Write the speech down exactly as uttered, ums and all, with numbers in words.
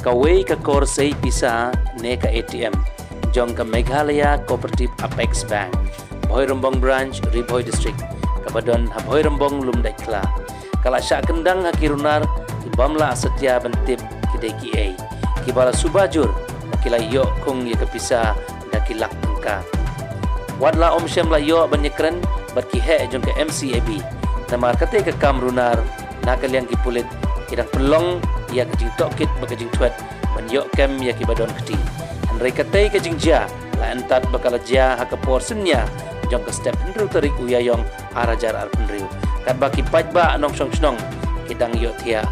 Kawei ka kor sei pisa ne ka A T M jong ka Meghalaya Cooperative Apex Bank, Bhoirymbong Branch, Ri Bhoi District, kaba don ha Bhoirymbong, Lumdaitkhla, ka la shah kyndang ha ki runar ki bym lah satia ban tip ki dei kiei, kiba la suba jur ba ki la ïoh khung ïa ka pisa da ki lak tyngka. Wat la ym shym la ïoh ban ïakren bad ki heh jong ka M C A B, namar katei ka kam runar, na ka liang ki pulit ki dang pynlong ïa ka jingtohkit bad ka jingthwet ban ïoh kem ïa kiba don kti. Hynrei katei ka jingjia la antad ba ka la jia ha ka por synñia jong ka step hynriew tarik u Ïaïong ar hajar arphew hynriew, katba ki paidbah nongshong shnong ki dang ïohthiah